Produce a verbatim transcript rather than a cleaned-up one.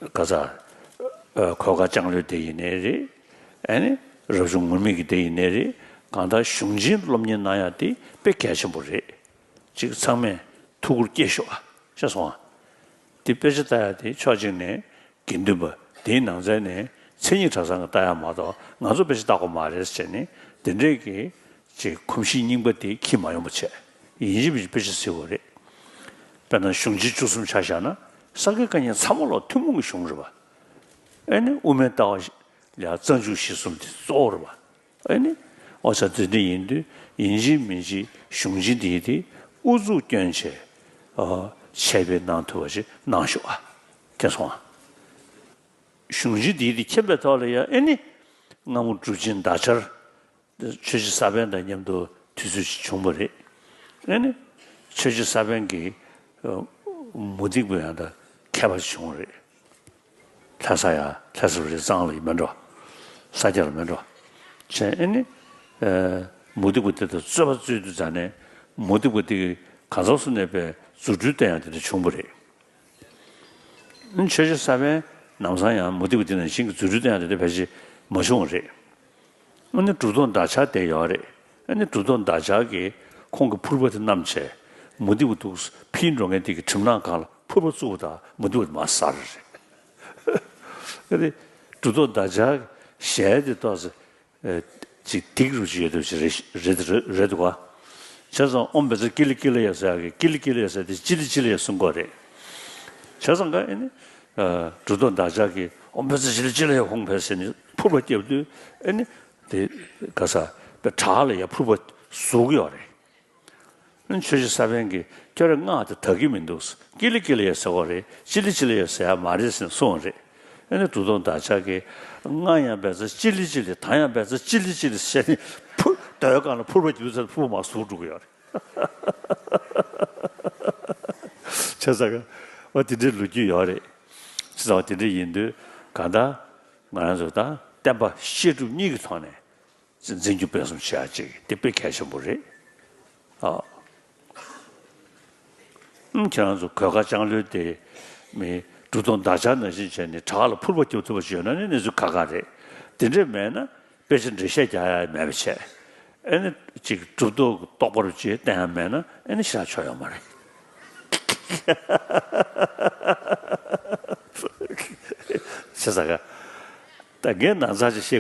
ག་ས་གོས་དཀར་ལྕང་ལོའི་སྡེ་ཡིན་ནའི་རེད། ཨ་ནི་རབ་བྱུང་ངུར་སྨྲིག་གི་སྡེ་ཡིན་ནའི་རེད། གང་ལྟར་གཞུང་ཆེན་སློབ་གཉེར་གནང་ཡག་དེ་དཔེ་གལ་ཆེན་པོ་རེད། ཅིག་ཚང་མས་ཐུགས་ཁུར་བསྐྱེད་ཤོག་ཨ། ཤེས་སོང་ཨ། དེ་དཔེ་ཆ་ལྟ་ཡག་དེ་ཕྱོགས་གཅིག་ནས་དགེ་འདུན་པ་དེའི་ནང་ཚན་ནས་མཚན་ཉིད་གྲྭ་ཚང་གི་ལྟ་ཡག་མ་གཏོགས་ང་ཚོ་དཔེ་ཆ་ལྟ་དགོས་མ་རེད་ཟེར་ནས་དེ་འདྲས་ཀྱི་ཅིག་གོམས་གཤིས་རྙིང་པ་དེ་ཁྱི་མ་ཡོང་པ་བྱས། ཡིན་གཅིག་མིན་གཅིག་དཔེ་ཆ་གཟིགས་དགོས་རེད། དཔེར་ན་གཞུང་ཆེན་བཅུ་གསུམ་ཆ་བཞག་ན་ས་དགེ་བཀའ་རྙིང་ཚང་མ་ལོག་ཐུན་མོང་གི་གཞུང་རེད་པ། ཨེ་ནི་དབུ་མའི་ལྟ་བ་ལ་རྩ་འཇུག་གཞི་གསུམ་དེ་གཙོ་བོ་རེད་པ། ཨེ་ནི་ཨོ་ཙི་དེ་འདྲ་ཡིན་དུས་ཡིན་གཅིག་མིན་གཅིག་གཞུང་ཆེན་དེ་དེ་ཨུ་ཚུགས་བསྐྱོན་བྱས་ཨ་འཆད་སྤེལ་གནང་ཐུབ་པ་ཞིག་གནང་ཤོག་ཨ། མཁྱེན་སོང་ཨ། གཞུང་ཆེན་དེ་དེ་མཁྱེན་པའི་ཐོག་ལ་ཡང་ཨེ་ནི་སྔ་མོ་གྲུབ་ཆེན་འདག་ཆར་ཆོས་རྗེ་ས་པཎ་དང་མཉམ་དུ་དུས་ཚོད་ཅིག་བྱུང་བ་རེད། ཨེ་ནི་ཆོས་རྗེ་ས་པཎ་གྱི་ཨ་མུ་སྟེགས་པ་ཡང་དང་མཁས་པ་ཞིག་བྱུང་བ་རེད། ལྷ་ས་ཡ་ལྷ་ས་རི་གཙང་ལ་ཡིན་མིན་འགྲོ། ས་སྐྱ་ལ་མིན་འགྲོ། བྱས་ཨེ་ནི་ཨ་མུ་སྟེགས་པ་དེ་དང་རྩོད་པ་རྩོད་དུས་ཙ་ནས་མུ་སྟེགས་པ་དེ་གིས་གང་ཟག་སུ་ནས་པའི་རྫུ་འཕྲུལ་བསྟན་ཡག་དེ་འདྲ་བྱུང་བ་རེད། ཨ་ནི་ཆོས་རྗེ་ས་པཎ་ནམ་སང་ཡང་མུ་སྟེགས་པ་དེ་ནང་བཞིན་གྱི་རྫུ་འཕྲུལ་བསྟན་ཡག་དེ་འདྲ་ཕལ་ཆེར་མ་བྱུང་བ་རེད། ཨ་ནི་གྲུབ་ཐོབ་འདག་ཆར་དེ་ཡོད་རེད། ཨ་ནི་གྲུབ་ཐོབ་འདག་ཆར་གྱིས་ཁོང་གི་ཕུར་པ་དེ་བསྣམས་བྱས་མུ་སྟེགས་པ་འདུག་ཕྱིན་འགྲོ་མཁན་དེ་གི་གྲིབ་ནག་སྒང་ལ་ཕུར་པ་བཙུགས་པ་དང་མུ་སྟེགས་པ་དེ་མར་ཟ་རེད། ཨ་ནི་གྲུབ་ཐོབ་འདག་ཆར་གྱི་ཞལ་དེ་ཏོག་ཙམ་ཨ་ཅིག་སྡིགས་རུ་ཅིག་ཡོད་དུས་ཅིག་རེད་རེད་རེད་རེད་འདུག་ག་བྱས་ཙང་ཨོཾ་བཛྲ་ཀི་ལི་ཀི་ལི་ཡ་ཟེར་ཡག་གི་ཀི་ལི་ཀི་ལི་ཡ་ཟེར་དེ་ཅི་ལི་ཅི་ལི་ཡ་གསུང་གི་ཡོད་རེད། བྱས་ཙང་ག་ཨེ་ནི་ཨ་གྲུབ་ཐོབ་འདག་ཆར་གྱིས་ཨོཾ་བཛྲ་ཅི་ལི་ཅི་ལི་ཡ་ཧཱུྃ་ཕཊ་ཟེར་ནས་ཕུར་པ་བརྒྱབ་དུས་ཨེ་ནི་དེ་ག་ས་པའི་བྲག་ལ་ཡ་ཕུར་པ་ཟུག་གི་ཡོད་རེད། ཨ་ནི་ཆོས་རྗེ་ས་པཎ་གྱིས་ཁྱོད་རང་སྔགས་དེ་དག་གི་མི་འདུག་ཀི་ལི་ཀི་ལི་ཡ་ཟེར་བ་རེད། ཅི་ལི་ཅི་ལི་ཡ་ཟེར་ཡག་མ་རེད་ཟེར་ནས་གསུངས་པ་རེད། ཨ་ནི་གྲུབ་ཐོབ་འདག་ཆར་གྱིས་སྔགས་ཡང་བཛྲ་ཅི་ལི་ཅི་ལི། དང་ཡང་བཛྲ་ཅི་ལི་ཅི་ལི་ཟེར་ནས་ཕུ་རྡོའི་སྒང་ལ་ཕུར་པ་རྒྱུག་ཚར་ཕུར་པ་མར་ཟུག་འགྲོ་གི་ཡོད་རེད། བྱས་ཙང་ག་འོ་དེ་འདྲའི་ལོ་རྒྱུས་ཡོད་རེད། བྱས་ཙང་འོ་དེ་འདྲ་ཡིན་དུས་གང་ལྟར་ང་རང་ཚོ་ད་བསྟན་པ་བཤད་སྒྲུབ་གཉིས་ཀྱི་ཐོག་ནས་འཛིན་སྐྱོང་སྤེལ་གསུམ་བྱེད་ཡག་ཅིག་དེ་དཔེ་གལ་ཆེན་པོ་རེད། ཨ། ཨུམ། ཁྱེད་རང་ཚོ་གོས་དཀར་ལྕང་ལོའི་སྡེ་མི་གྲུབ་ཐོབ་འདག་ཆར་ནང་བཞིན་བྱས་ནས་བྲག་ལ་ཕུར་པ་རྒྱོབ་ཐུབ་པ་ཞིག་ཡོད་ན་ནི་གནས་ཚུལ་ཁག་ཁག་རེད། དེ་འདྲས་མེད་ན་དཔེ་ཆ་འགྲེལ་བཤད་རྒྱག་ཡག་མེད་པ་བྱས། ཨེ་ནི་ཅིག་གྲུབ་ཐོབ་རྟོགས་པ་རུ་ཅིག་བསྟན་ཡག་མེད་ན་ཨེ་ནི་ཞེ་དྲག་ཆོ་ཡོད་མ་རེད། བྱས་ཙང་ག་ད་ངས་ན་ཚ་ཅིག་བཤད།